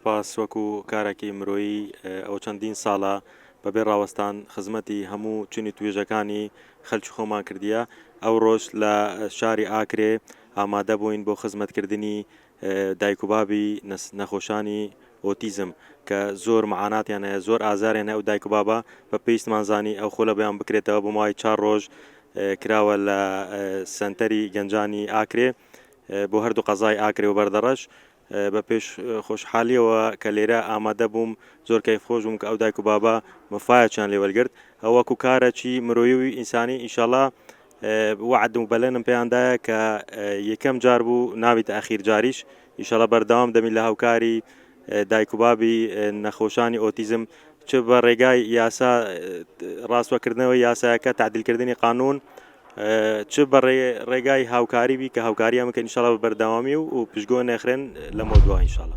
سوپاس وەکو کارەکی مرۆیی ئەوە چەندین ساڵە بەبێ ڕاوەستان خزمەتی هەموو چینی توێژەکانی خەلکی خۆمان کردیە ئەوڕۆش لە شاری ئاکرێ ئامادە بووین بۆ خزمەتکردنی دایک و بابی نەخۆشانی ئۆتیزم کە زۆر معاناتیان هەیە زۆر ئازاریان هەیە ئەو دایک و بابە بە پێویستمان زانی ئەو خولە بۆیان بکرێتەوە بۆ ماوەی چار ڕۆژ کراوە لە سەنتەری گەنجانی ئاکرێ بۆ هەردوو قەزای ئاکرێ و بەردەڕەش بە پێش خۆشحالیەوە کە لێرە ئامادە بووم زۆر کەیف خۆش بووم کە ئەو دایک و بابە مفایەکیان لێ وەرگرت ئەو وەکو کارەکی مرۆیی و ئینسانی ئینشاڵا وەعدم و بەلێنم پێیان دایە کە یەکەم جار بوو نابیتە ئەخیر جاریش ئینشاڵا بەردەوام دەبین لە هاوکاری دایک و بابی نەخۆشانی ئۆتیزم چ بە ڕێگای یاسا ڕاستوەکردنەوەی یاسایەکە تعدیلکردنی قانون چ بە ڕێگای هاوکاری بی کە هاوکاریان بکەن ئینشاڵا بە بەردەوامی و پشتگۆ نەخرێن لەمەودوا ئینشاڵا.